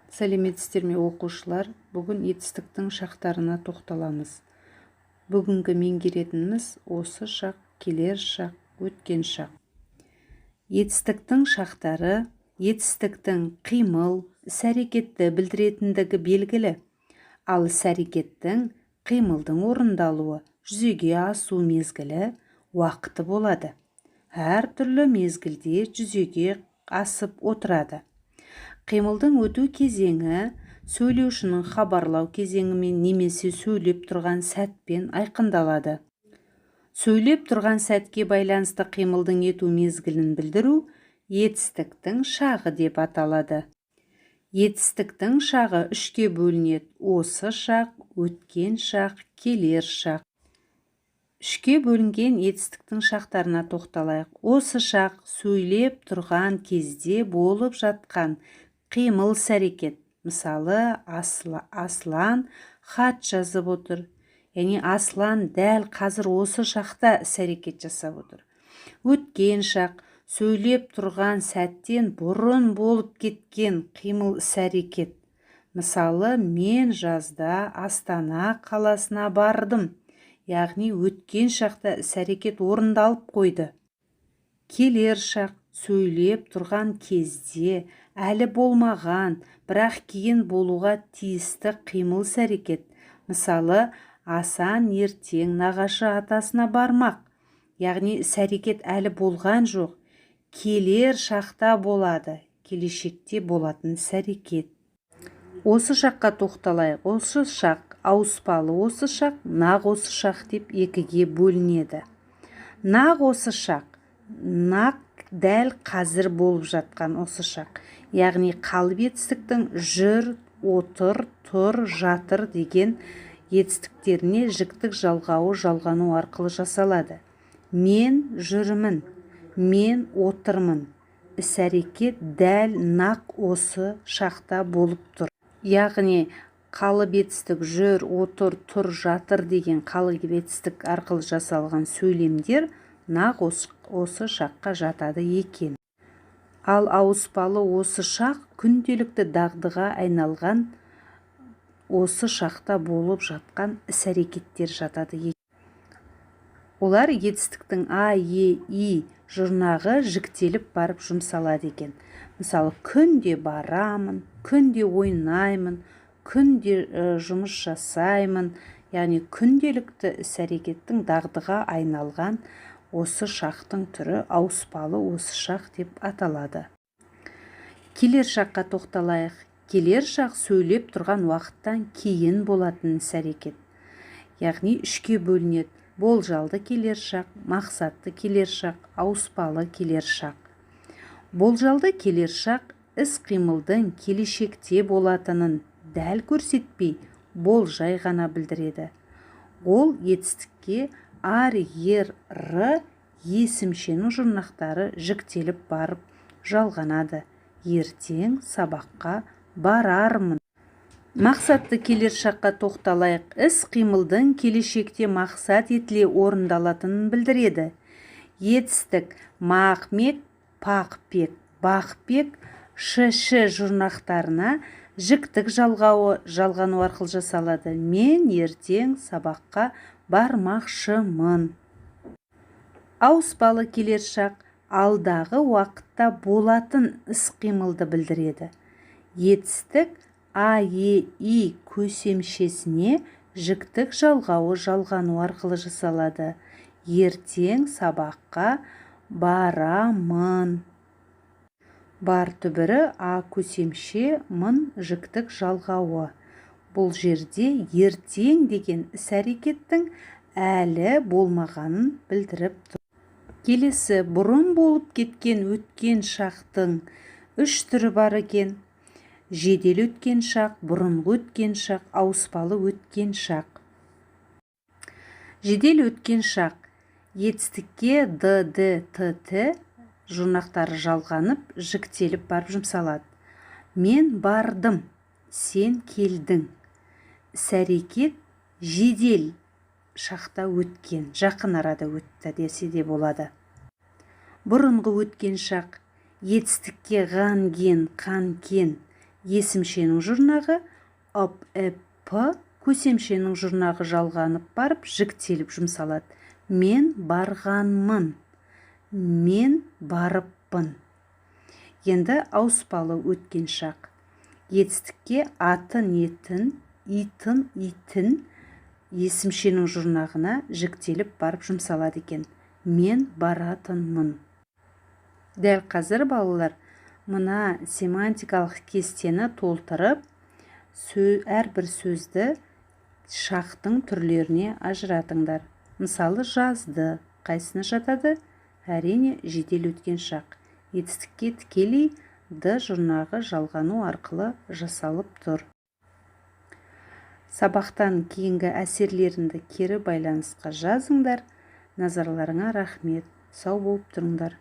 Сәлеметсіздер ме, оқушылар! Бүгін етістіктің шақтарына тоқталамыз. Бүгінгі меңгеретініміз: осы шақ, келер шақ, өткен шақ. Етістіктің шақтары. Етістіктің қимыл, іс-әрекетті білдіретіндігі белгілі. Ал іс-әрекеттің, қимылдың орындалуы, жүзеге асу мезгілі, уақыты болады. Әртүрлі мезгілде жүзеге асып отырады. Қимылдың өту кезеңі сөйлеушінің хабарлау кезеңімен немесе сөйлеп тұрған сәтпен айқындалады. Сөйлеп тұрған сәтке байланысты қимылдың ету мезгілін білдіру етістіктің шағы деп аталады. Етістіктің шағы үшке бөлінеді: осы шақ, өткен шақ, келер шақ. Үшке бөлінген етістіктің шақтарына тоқталайық. Осы шақ – сөйлеп тұрған кезде болып жатқан қимыл, іс-әрекет. Мысалы, Аслан хат жазып отыр, яғни Аслан дәл қазір, осы шақта іс-әрекет жасап отыр. Өткен шақ – сөйлеп тұрған сәттен бұрын болып кеткен қимыл, іс-әрекет. Мысалы, мен жазда Астана қаласына бардым, яғни өткен шақта іс-әрекет орындалып қойды. Келер шақ – сөйлеп тұрған кезде әлі болмаған, бірақ кейін болуға тиісті қимыл, іс-әрекет. Мысалы, Асан ертең нағашы атасына бармақ, яғни іс-әрекет әлі болған жоқ, келер шақта болады, келешекте болатын іс-әрекет. Осы шаққа тоқталайық. Осы шақ ауыспалы осы шақ, нақ осы шақ деп екіге бөлінеді. Нақ осы шақ – нақ, дәл қазір болып жатқан осы шақ, яғни қалып етістіктің жүр, отыр, тұр, жатыр деген етістіктеріне жіктік жалғауы жалғану арқылы жасалады. Мен жүрмін, мен отырмын. Іс-әрекет дәл, нақ осы шақта болып тұр, яғни қалып етістік жүр, отыр, тұр, жатыр деген қалып етістік арқылы жасалған сөйлемдер нақ осы шаққа жатады екен. Ал ауыспалы осы шақ – күнделікті дағдыға айналған осы шақта болып жатқан іс-әрекеттер жатады екен. Олар етістіктің а, е, и жұрнағы жіктеліп барып жұмсалады екен. Мысалы, күнде барамын, күнде ойнаймын, күнде жұмыс жасаймын, яғни күнделікті іс-әрекеттің дағдыға айналған осы шақтың түрі ауыспалы осы шақ деп аталады. Келер шаққа тоқталайық. Келер шақ – сөйлеп тұрған уақыттан кейін болатын іс-әрекет, яғни үшке бөлінеді: болжалды келер шақ, мақсатты келер шақ, ауыспалы келер шақ. Болжалды келер шақ іс-қимылдың келешекте болатынын дәл көрсетпей, болжай ғана білдіреді. Ол етістікке ар, ер, р есімшенің жұрнақтары жіктеліп барып жалғанады. Ертең сабаққа барармын. Мақсатты келер шаққа тоқталайық. Іс-қимылдың келешекте мақсат етіле орындалатынын білдіреді. Етістік мақ, мек, пақ, пек, бақ, бек, ш, ші жұрнақтарына жіктік жалғауы жалғану арқылы жасалады. Мен ертең сабаққа бармақшымын. Ауыспалы келер шақ алдағы уақытта болатын іс-қимылды білдіреді. Етістік а, е, и көсемшесіне жіктік жалғауы жалғану арқылы жасалады. Ертең сабаққа барамын. Бар түбірі, а көсемше, мын жіктік жалғауы. Бұл жерде ертең деген іс-әрекеттің әлі болмағанын білдіріп тұр. Келесі бұрын болып кеткен өткен шақтың үш түрі бар екен: жедел өткен шақ, бұрынғы өткен шақ, ауыспалы өткен шақ. Жедел өткен шақ: етістікке д, д, т, т жұрнақтары жалғанып, жіктеліп барып жұмсалады. Мен бардым, сен келдің. Іс-әрекет жедел шақта өткен, жақын арада өтті десе де болады. Бұрынғы өткен шақ: етістікке ған, ген, қан, кен Есімшенің жұрнағы ып, іп, п көсемшенің жұрнағы жалғанып барып, жіктеліп жұмсалады. Мен барғанмын, мен барыппын. Енді ауыспалы өткен шақ. Етістікке атын, етін, итын, итін есімшенің жұрнағына жіктеліп барып жұмсалады екен. Мен баратынмын. Дәл қазір, балалар, мына семантикалық кестені толтырып, әрбір сөзді шақтың түрлеріне ажыратыңдар. Мысалы, жазды қайсысына жатады? Әрине, жедел өткен шақ. Етістікке тікелей ды жұрнағы жалғану арқылы жасалып тұр. Сабақтан кейінгі әсерлеріңді кері байланысқа жазыңдар. Назарларыңа рахмет, сау болып тұрыңдар.